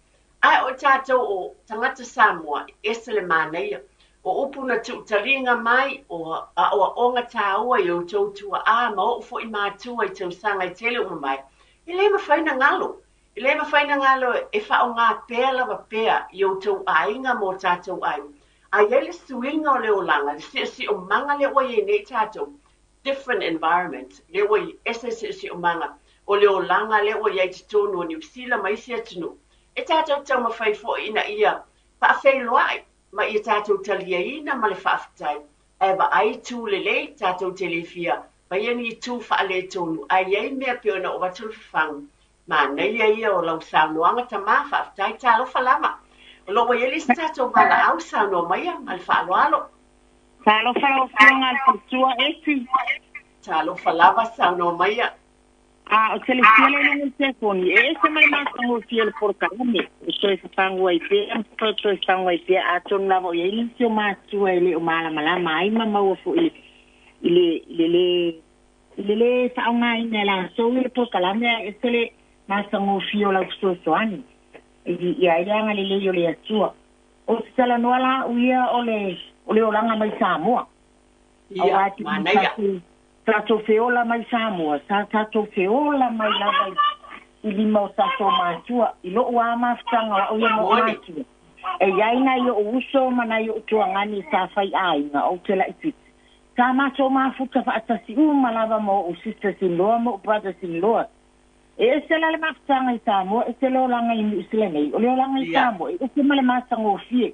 Speaker 1: Ae o tatou o tagata Samoa, e ese le manaia. O upu na tuutaliga mai, o aoaoga tāua i outou tuaa ma o'u foi matua i tausaga e tele ua mavae, e le mafai ona galo. E le mafai ona galo e faaaoga pea lava pea i outou aiga ma o tatou aiga. A i ai le suiga o le olaga, le siosiomaga lea ua i ai nei tatou, different environment, lea ua ese le siosiomaga o le olaga lea ua i ai i totonu o Niu Sila ma isi atunuu, e tatou taumafai foi ina ia faafeiloai ma ia tatou taliaina ma le faafetai, ae vaai itu lelei, tatou te le fia faia ni itu faaletonu, ae i ai mea pei ona oo atu le fafagu, manaia ia o lau saunoaga tama, faafetai, talofa lava. O lo o ua i ai le isi tatou valaau, saunoa maia ma le faaaloalo.
Speaker 7: Talofa lau Afioga i le Faletua Eti.
Speaker 1: Talofa lava, saunoa maia.
Speaker 7: A o te le fia le luga o le telefoni, e ese ma le matagofie o le polokalame, e toe fafagu ai pea ma toe toe fagu ai pea, atonu lava o i ai nisi o matua e le o malamalama ai ma maua foi i le i le lē i le lē faaaogaina e latou le polokalame, ae ese le matagofie o lau fesoasoani e viia ai le agalelei o le Atua. O se talanoa la au ia o le o le olaga mai Samoa.
Speaker 1: Ia,
Speaker 7: Auā te
Speaker 1: manaia.
Speaker 7: tatou tatou feola mai Samoa, sa tatou feola mai lava i lima o tatou matua. I lo'u lava mafutaga o a'u ia ma o'u
Speaker 1: Moni.
Speaker 7: matua, e i ai nai o'u uso ma nai o'u tuagani sa fai aiga, ou te laitiiti. Sa matou mafuta faatasi uma lava ma o'u sisters-in-law ma o'u brothers-in-law. E ese la le mafutaga i Samoa, ese le olaga i Niu Sila nei. O le olaga i
Speaker 1: Ia.
Speaker 7: Samoa, e ese ma le matagofie.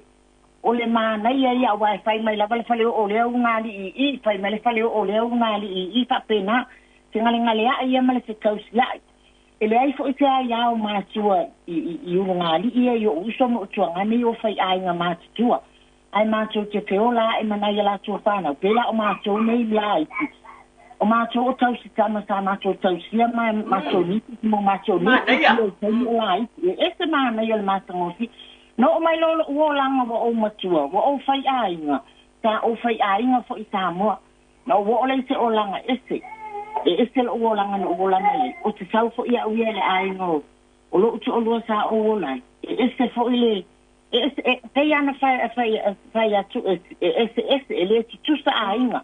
Speaker 7: O le manaia ia auā e fai mai lava le faleoo o lea ulugalii i i, fai mai le faleoo o lea ulugalii i i, faapena. Fegalegaleai ia ma le fetausiai. E leai foi se aiā o matua i, i, i ulugalii ia i o'u uso ma o'u tuagane i o faiaiga matutua. Ae matou te feola ae ma nai a latou fanau, pēlā o matou nei laiti. O matou o tausi tama sa matou tausia ma matou nieces ma matou nephews
Speaker 1: Manaia.
Speaker 7: ia i taimi o laiti. E ese manaia o le matagofie. Na oo mai loa lo'u olaga ua ou matua, ua ou faiaiga, sa ou faiaiga foi i Samoa. Na ou oo lea i se olaga ese, e ese lo'u olaga na ou ola mai ai. O te sau foi a'u ia i le aiga o o lo'u to'alua sa ou ola ai, e ese foi le e ese e pei lava ona fai fai fai atu e eseese, e lē tutusa aiga.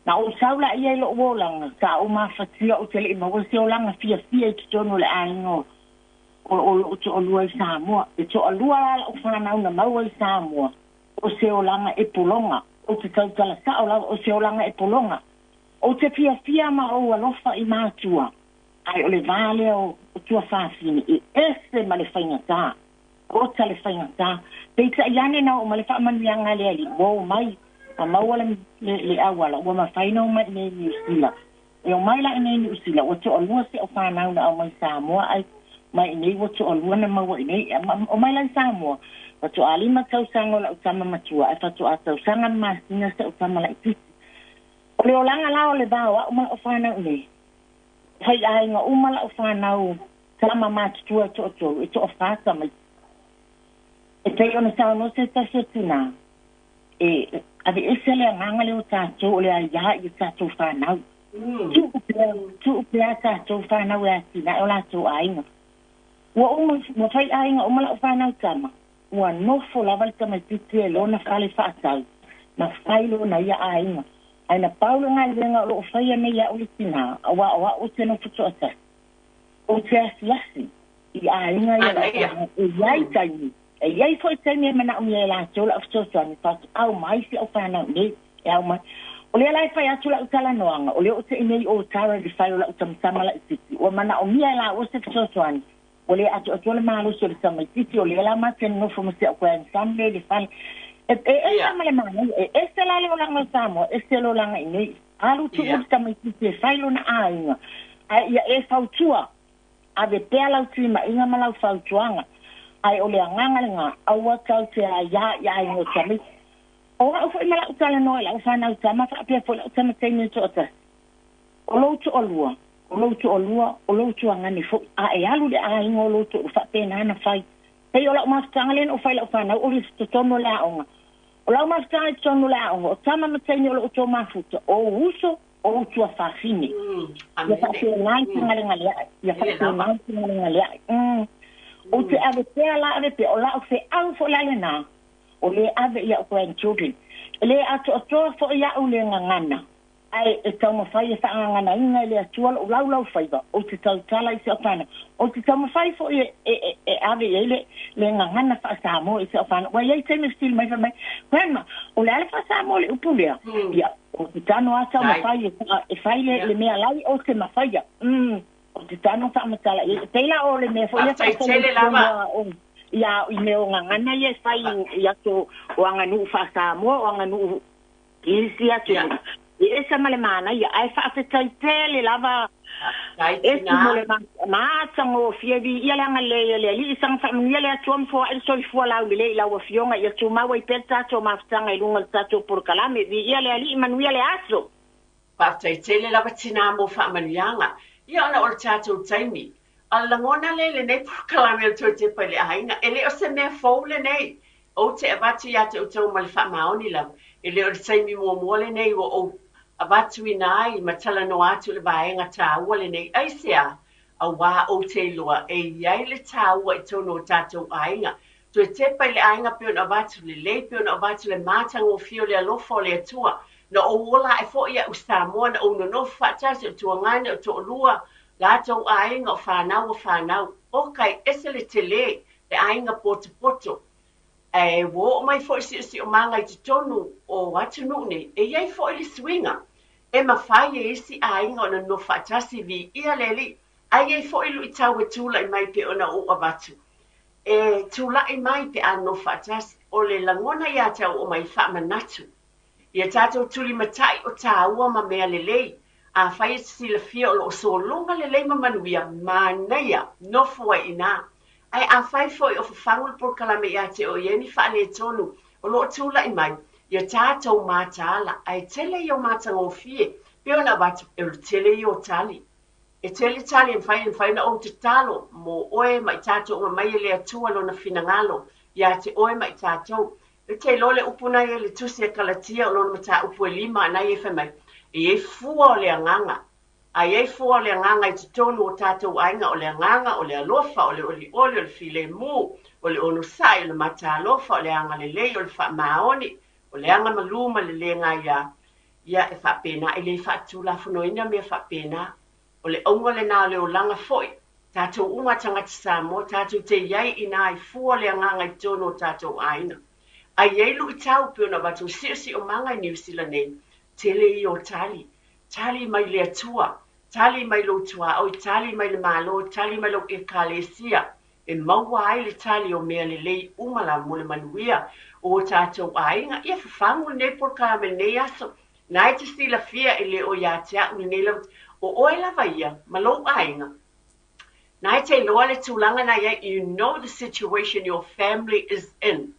Speaker 7: Na ou sau laia i lo'u olaga, sa ou mafatia ou te le'i maua se olaga fiafia i totonu o le aiga o o o lo'u to'alua i Samoa. E to'alua la la'u fanau na maua i Samoa, o se olaga e pologa. Ou te tautala sa'o lava, o se olaga e pologa. Ou te fiafia ma ou alofa i matua, ae o le va lea o o tuafafine e ese ma le faigata. Ota le faigata. Peitai ane na oo mai le faamanuiaga a le Alii, ua omai ma maua le le le auala ua mafai ona omai i inei i Niu Sila. E omai la i inei i Niu Sila, ua toalua si au fanau na aumai i Samoa ae mai i inei ua toalua na maua i inei. Omai la i Samoa, faatoa 5 tausaga o lau tama matua ae faatoa tausaga ma masina si au tama laitiiti. O le olaga la o le va o a'u ma la'u fanau i inei, faiaiga uma la'u fanau tama matutua e toatolu, e toafā tamaiti. E pei ona saunoa se tasi o tinā, e aveese le agaga lea o tatou o le aiā i a tatou fanau. Tuu pea, tuu pea a tatou fanau e atinae o latou aiga. Ua uma, ua faiaiga uma la'u fanau tama, ua nofo lava le tamaitiiti e lona fale faatau ma fai lona ia aiga. Ae na pau le galuega o loo faia nei a'u le tinā, auā o a'u ou te nofo toatasi. Ou te asiasi i aiga ia la'u
Speaker 1: Manaia.
Speaker 7: fanau e i ai taimi, e i ai foi taimi e manaomia e latou la'u fesoasoani, faatoau mai si au fanau nei, e ao mai. O lea la e fai atu la'u talanoaga, o lea ou te i nei o Tara i le fale o la'u tamatama laitiiti, ua manaomia e laua se fesoasoani, ua le atoatoa le malosi o le tamaitiiti, o lea la ma te nonofo ma si a'u grandson lea i le fale. E e ese
Speaker 1: Ia.
Speaker 7: ma le manaia, e ese la le olaga o Samoa, ese le olaga i inei. Alu tuu
Speaker 1: Ia.
Speaker 7: le tamaitiiti e fai lona aiga, ae ia e fautua.
Speaker 9: Ave pea lau timaiga ma lau fautuaga, ae o le agaga lenā, aua tatou te aiā i aiga o tamaiti. O a'u foi ma la'u talanoa i la'u fanau tama faapea foi la'u tama teine to'atasi, O lou to'alua, o lou to'alua, o lou tuagane foi, a e alu i le aiga o lou to'alua, faapena ona fai. Pei o la'u mafutaga lea na ou fai i la'u fanau, o le totonu o le aoga. O lau mafutaga i totonu o le aoga, o tama ma teine o lo outou mafuta, o ou uso, o ou tuafafine. Ia faapena i fegalegalea'i, ia faapena i fegalegalea'i. Ou te ave pea la ave pea, o la'u feau foi la lenā, o lē ave i a'u grandchildren. E lē atoatoa foi a'u le gagana, Ae e taumafai e faagaganaina e le Atua lou laulaufaiva, ou te tautala i si au fanau. Ou te taumafai foi e, e, e, e ave i ai le, le gagana faa-Samoa i si au fanau. Ua i ai taimi e fesili mai fai mai, Grandma, o le a le faa-Samoa o le upu lea? Ia, ou te tano lava taumafai e, e fai le, le mea lai ou te mafaia. Ou te tano faamatala i ai. E pei la o le mea foi lea
Speaker 1: Faafetai tele lava.
Speaker 9: Ia, i mea o gagana ia e fai i aso o aganuu faa-Samoa, o aganuu I isi atunuu, e ese ma le manaia, ae faafetai tele lava Esi mo le matagofie. Viia le agalelei o le Alii, saga faamanuia le Atua ma foai le soifua laulelei i lau Afioga, ia tumau ai pea le tatou mafutaga i luga o le tatou polokalame. Viia le Alii, manuia le aso.
Speaker 1: Faafetai tele lava tinā mo faamanuiaga. Ia ona o le tatou taimi. A o le lagona lea i lenei polokalame o le Toe Tepa i le Aiga, e le o se mea fou lenei. Ou te avatu iā te outou ma le faamaoni lava, e le o le taimi muamua lenei ua ou avatuina ai ma talanoa atu i le vaega tāua lenei. Aisea? Auā ou te iloa e i ai le tāua i totonu o tātou aiga. Toe tepa i le aiga pei ona avatu lelei, pei ona avatu le matagofie o le alofa o le Atua. Na ou ola ae foi iaʻu Samoa, na ou nonofo faatasi, o tuagane, o toalua, latou aiga, o fanau o fanau. Oka e ese le telē, le aiga potopoto. Ae ua oo mai foi siosiomaga i totonu o atunuu nei, e i ai foi le suiga. E mafai e isi aiga ona nonofo faatasi, viia le Alii, ae i ai foi luitau e tulai mai pei ona ou avatu. E tulai mai pe a nonofo faatasi, o le lagona ia te au o mai faamanatu. Ia tatou tulimatai o tāua ma mea lelei. Afai e te silafia o lo o sologa lelei ma manuia, manaia, nofo ai i inā. Ae afai foi o fafagu le polokalame ia te oe i ai ni faaletonu o lo o tulai mai, ia tatou mataala, ae tele ia o matagofie, pei ona avatu, e o le tele ia o tali. E tele tali e mafai, e mafai ona ou tatalo mo oe ma i tatou uma mai e le Atua Lona finagalo ia te oe ma i tatou. E te iloa le upu na i ai le Tusi a Kalatia o lona mataupu e lima na i ai fai mai, E i ai fua o le agaga, a i ai fua o le agaga i totonu o tatou aiga, o le agaga, o le alofa, o le olioli, o le filemu, o le onosai, o le mataalofa, o le agalelei, o le faamaoni, o le agamalu ma le le gaia, ia e faapena, e le faatulafonoina mea faapena. O le auga lenā o le olaga foi, tatou uma tagata Samoa, tatou te i ai inā i fua le agaga i totonu o tatou aiga. A i ai luitau pei ona avatu siosiomaga i Niu Sila nei, tele ia o tali. Tali mai le Atua, tali mai lou tuaoi, tali mai le Malo, tali mai lou Ekalesia, e maua ai le tali o mea lelei uma lava mo le manuia o o tatou aiga. Ia fafagu lenei polokalame i lenei aso. Na e te silafia e le o ia te a'u lenei lava, o oe lava ia ma lou aiga. Na e te iloa le tulaga na i ai, you know the situation your family is in.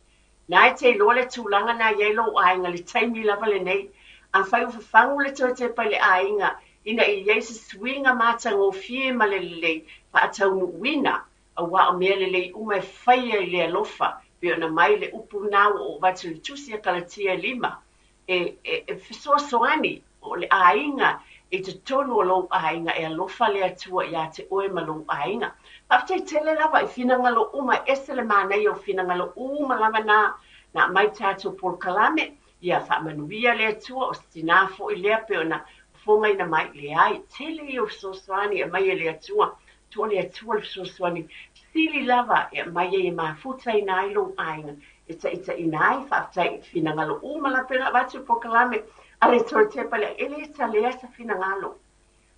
Speaker 1: Na e te iloa le tulaga na i ai lou aiga le taimi lava lenei. Afai ua fafagu le toe tepa i le aiga ina ia i ai se suiga matagofie ma le lelei faataunuuina, auā o mea lelei uma e faia i le alofa, pei ona mai le upu na ua ou avatu i le Tusi a Kalatia e lima, e, e, e fesoasoani o le aiga i totonu o lou aiga e alofa le Atua iā te oe ma lou aiga. Faafetai tele lava i finagalo uma, e ese le manaia o finagalo uma lava na na aumai tatou polokalame, ia faamanuia le Atua, o se tinā foi lea pei ona fofogaina mai, leai, tele ia o fesoasoani e aumai e le Atua, tua le Atua le fesoasoani sili lava e aumai ai e mafutaina ai lou aiga, e taitaiina ai, faafetai i finagalo uma lava pei ona avatu le polokalame a le Toe Tepa le e le talea se finagalo.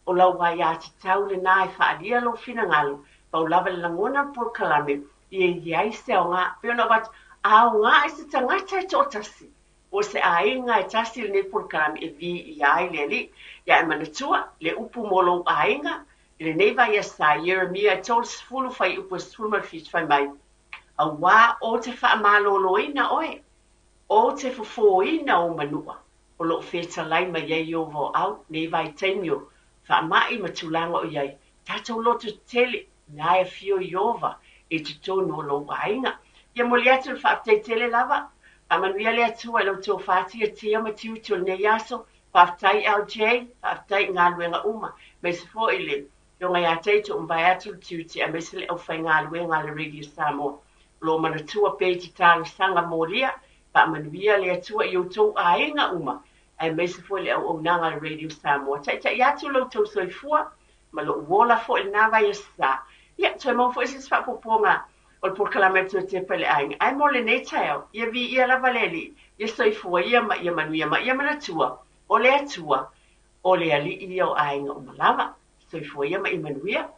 Speaker 1: O lau aiatatau lenā e faaalia lou finagalo, pau lava le lagona o le polokalame, ia i ai se aoga, pei ona avatu, a aoga i se tagata e toatasi, po o se aiga e tasi lenei polokalame e viia ai le Alii. Ia e manatua, le upu mo lou aiga, I lenei vaiaso sa Ieremia 30 fuaiupu 17 fai mai, Auā ou te faamaloloina oe, ou te fofōina ou manua, o loo fetalai mai ai Ieova o au, nei vaitaimi o faamai ma tulaga o i ai, tatou loto tetele, na e afio Ieova i totonu o lou aiga. Ia momoli atu le faafetai tele lava, faamanuia le Atua i la outou faatiatia ma tiute o lenei aso. Faafetai LJ, faafetai i galuega uma, aemaise foi le Afioga ia Taito ua mavae atu le tiute aemaise le aufaigaluega a le Radio Samoa. O lo o manatua pea i te talosaga molia, faamanuia le Atua i outou aiga uma, aemaise foi le auaunaga a le Radio Samoa. Taitai atu lo outou soifua ma lou ola foi i lena vaiaso sa. Ia, toe maua foi se isi faaopoopoga o le polokalame a le Toe Tepa i le Aiga. Ae mo lenei taeao, ia viia lava le Alii, ia soifua ia ma ia manuia ma ia manatua, o le Atua, o le Alii ia o aiga uma lava. Soifua ia ma ia manuia.